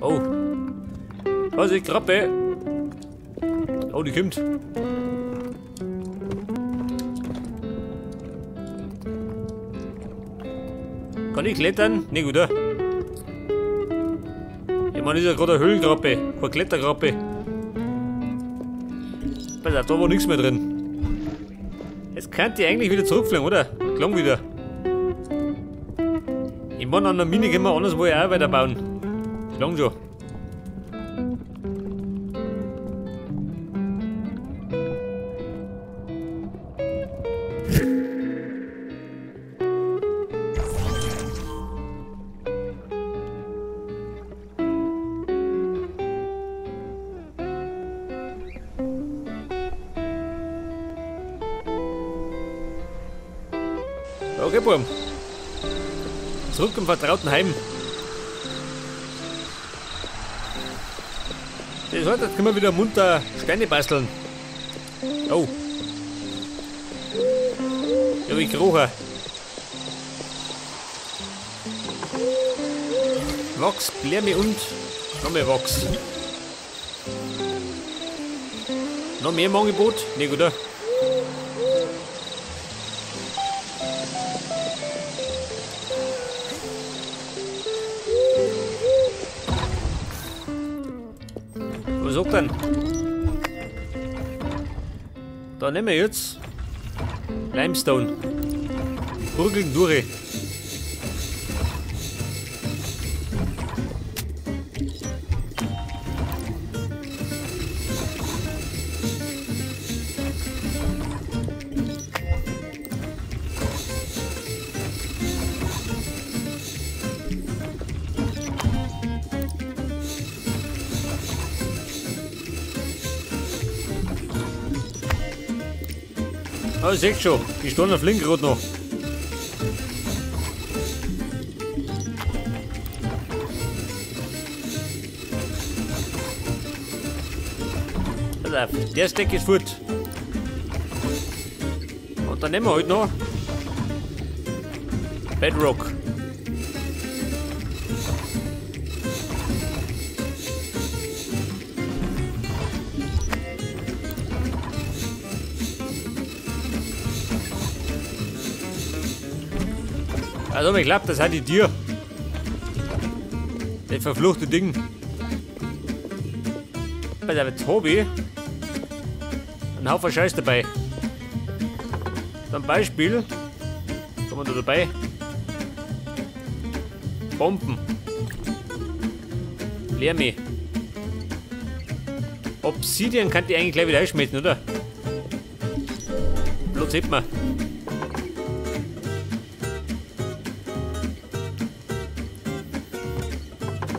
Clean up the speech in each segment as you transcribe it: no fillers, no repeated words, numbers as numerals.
Oh. Was ist Krabbe? Oh, die kommt. Kann ich klettern? Nee, gut, oder? Ich meine, das ist ja gerade eine Höhlenkrabbe, keine Kletterkrabbe. Pass auf, da war nichts mehr drin. Jetzt könnte ich eigentlich wieder zurückfliegen, oder? Klang wieder. Ich meine, an der Mine können wir anderswo ja auch weiterbauen. Klang schon. Okay, Burm. Zurück im vertrauten Heim. Das heißt, jetzt können wir wieder munter Steine basteln. Oh. Ja, wie Krocher. Wachs, Blärme und noch mehr Wachs. Noch mehr im Angebot? Nee, oder? Was sagt denn? Da nehmen wir jetzt Limestone. Gurgeln durch. Ah, ich seh schon, die stehen auf links gerade noch. Pass auf, der Steck ist fort. Und dann nehmen wir halt noch Bedrock. Also ich glaube, das hat die Tür. Das verfluchte Ding. Bei der Tobi einen Haufen Scheiß dabei. Zum Beispiel, was haben wir da dabei? Bomben. Lärme. Obsidian kann die eigentlich gleich wieder einschmelzen, oder? Bloß hebt man.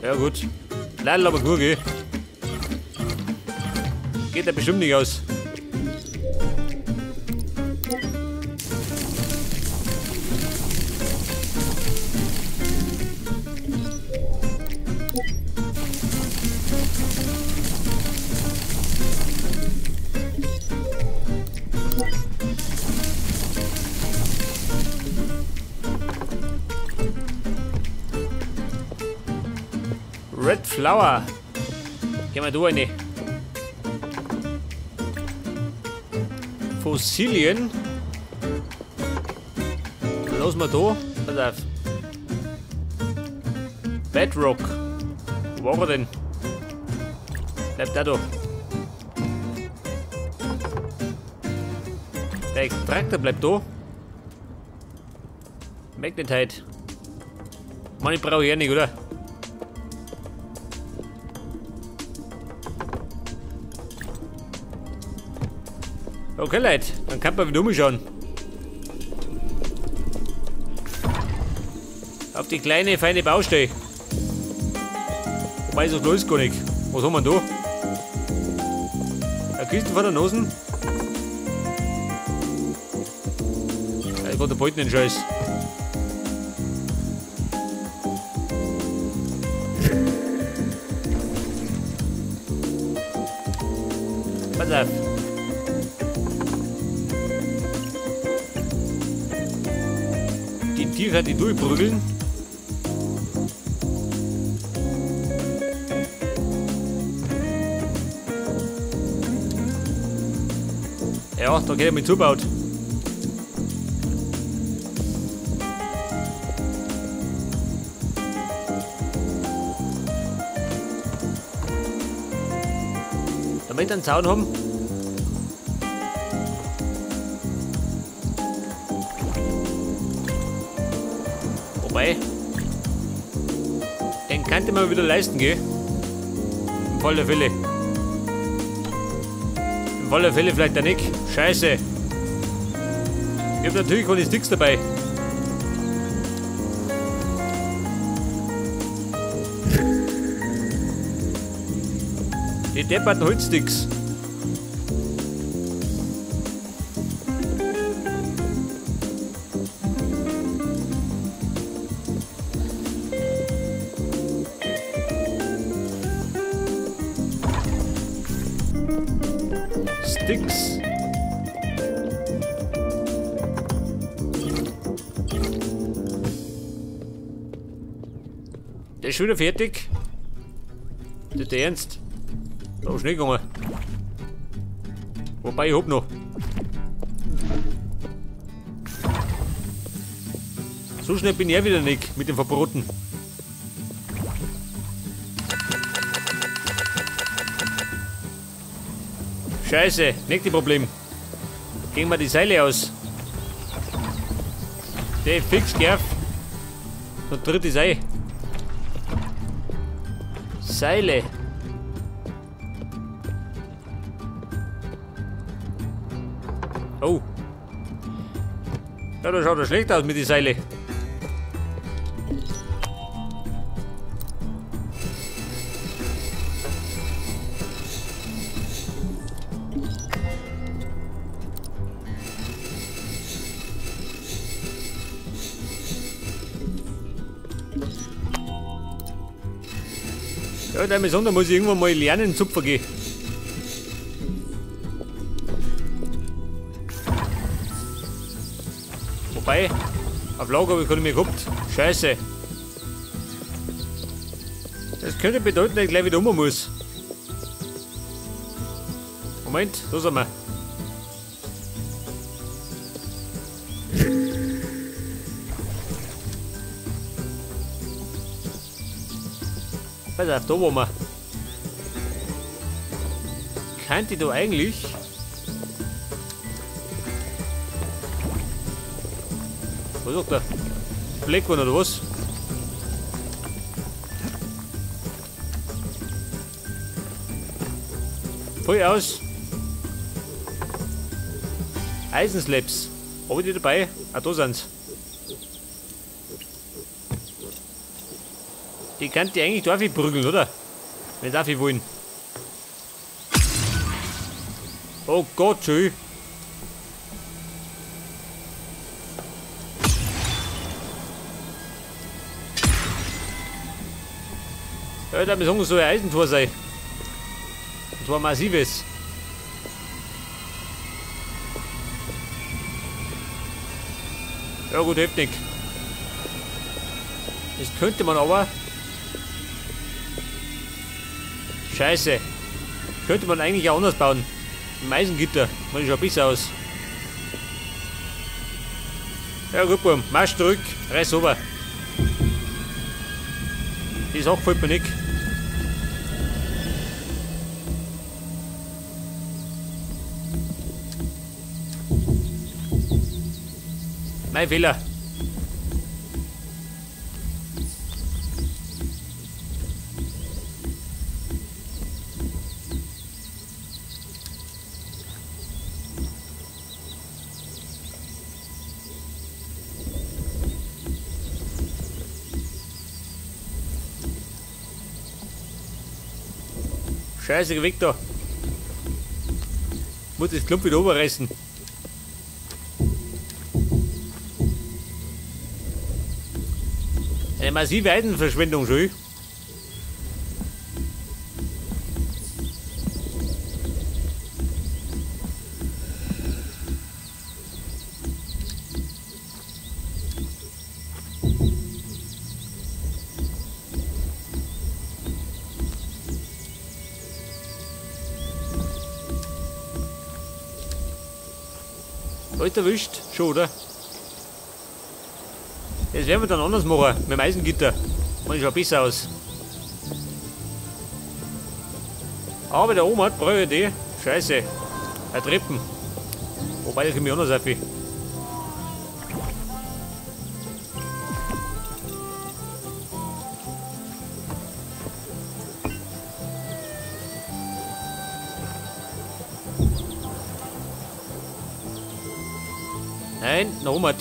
Ja gut. Leider aber gut, gell? Geht ja bestimmt nicht aus. Red Flower. Geh mal du eine. Fossilien. Lass mal da. Pass auf. Bedrock. Wo war er denn? Bleibt der da. Der Traktor bleibt da. Magnetite. Mann, ich brauche ich ja nicht, oder? Okay, Leute, dann kann man wieder umschauen. Auf die kleine, feine Baustelle. Wobei, so los gar nicht. Was haben wir denn da? Eine Kiste vor der Nase. Ja, ich war der Beuten den Scheiß. Pass auf. Die Tiere, die durchprügeln. Ja, da geht er mit zubaut. Damit wir einen Zaun haben. Wobei, den könnte man wieder leisten, gell? Im Fall der Fälle. Im Fall der Fälle vielleicht auch nicht. Scheiße. Ich hab natürlich keine Sticks dabei. Die depperten Holzsticks. Sticks. Der ist schon wieder fertig. Das ist der Ernst. Da ist schnell gegangen. Wobei, ich hab noch. So schnell bin ich ja wieder nicht mit dem Verbroten. Scheiße, nächstes Problem. Gehen wir die Seile aus. Der fix gerf. Und dritte Seil. Seile. Oh. Ja, da schaut er schlecht aus mit den Seile. Ja, da muss ich irgendwann mal lernen, Zupfer gehen. Wobei, auf Lager habe ich keine mehr gehabt. Scheiße. Das könnte bedeuten, dass ich gleich wieder um muss. Moment, da sind wir. Pass auf, da waren wir. Könnte ich da eigentlich... Was sagt der? Blackburn oder was? Voll aus. Eisenslabs. Hab ich die dabei? Ah, da sind's. Die könnt ihr eigentlich darf ich prügeln, oder? Wenn darf ich wollen. Oh Gott, schön. Ja, da muss so ein Eisentor sein. Und zwar massives. Ja gut, hilft nicht. Das könnte man aber... Scheiße. Könnte man eigentlich auch anders bauen. Im Eisengitter. Man schaut besser aus. Ja gut, Bub. Marsch zurück. Reiß rüber. Die Sache gefällt mir nicht. Mein Fehler. Scheiße, geh weg da. Muss das Klump wieder oberreißen. Eine massive Eisenverschwendung, schön. Alles erwischt? Schon, oder? Das werden wir dann anders machen, mit dem Eisengitter. Man schaut besser aus. Aber der Oma hat brauche ich die. Scheiße. Eine Treppen. Wobei, da komme ich anders auf. Nein, nach oben.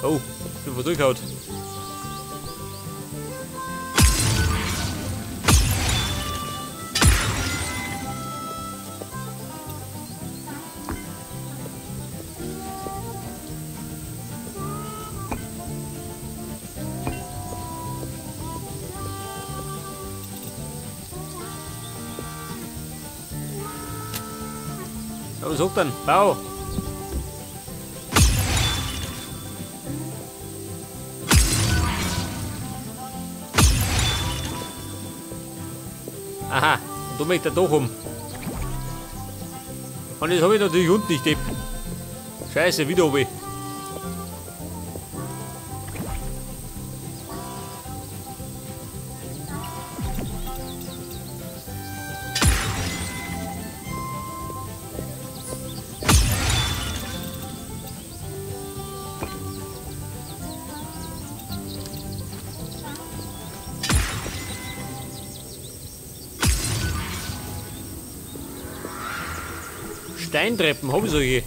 Oh, ich bin durchgehauen. Was sagt dann? Bau! Aha, und da möchte er doch um. Und das habe ich natürlich unten nicht, Depp. Scheiße, wieder oben. Steintreppen, hab ich solche?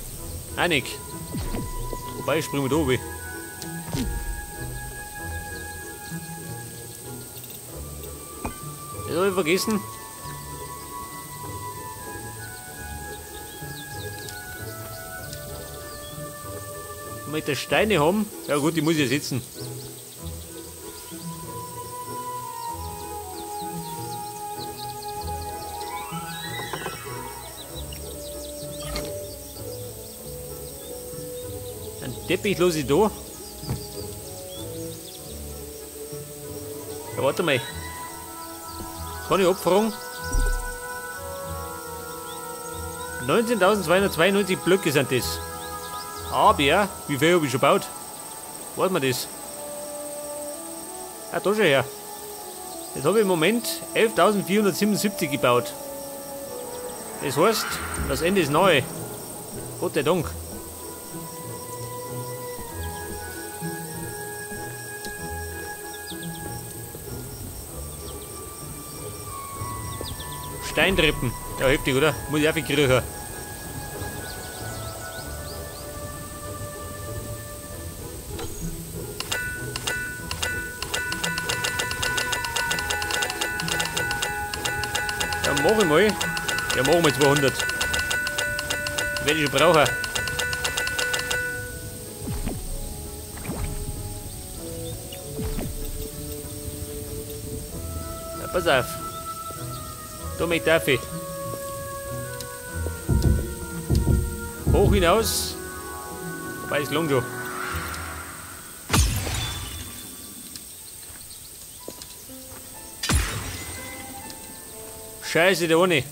Einig. Wobei, ich springe mit oben. Das habe ich vergessen. Wenn wir Steine haben, ja gut, die muss ich ja setzen. Teppich los ich da. Ja, warte mal. Kann ich abfragen? 19.292 Blöcke sind das. Aber, wie viel habe ich schon gebaut? Weiß man das? Ah, da schon her. Jetzt habe ich im Moment 11.477 gebaut. Das heißt, das Ende ist nahe. Gott sei Dank. Steintreppen. Ja, heftig, oder? Muss ich auch viel kriechen. Dann mach ich mal. Ja, machen wir 200. Werde ich schon brauchen. Ja, pass auf. Da möchte ich. Hoch hinaus. Wobei, es langt schon. Scheiße, der ohne.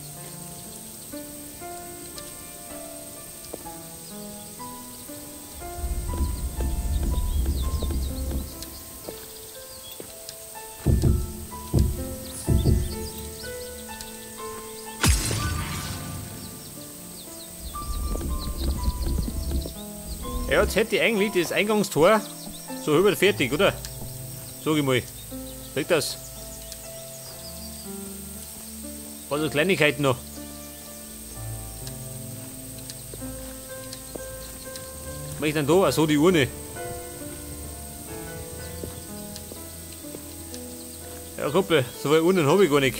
Ja, jetzt hätte ich eigentlich das Eingangstor so über fertig, oder? Sag ich mal. Sag das. Also Kleinigkeiten noch. Was mach ich denn da? Achso, die Urne. Ja, Kumpel, so viele Urnen habe ich gar nicht.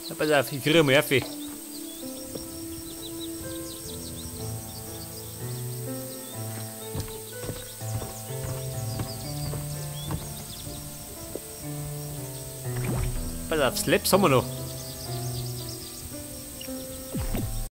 Ja, pass auf, ich kriege mal auf. Pass auf, Slaps haben wir noch.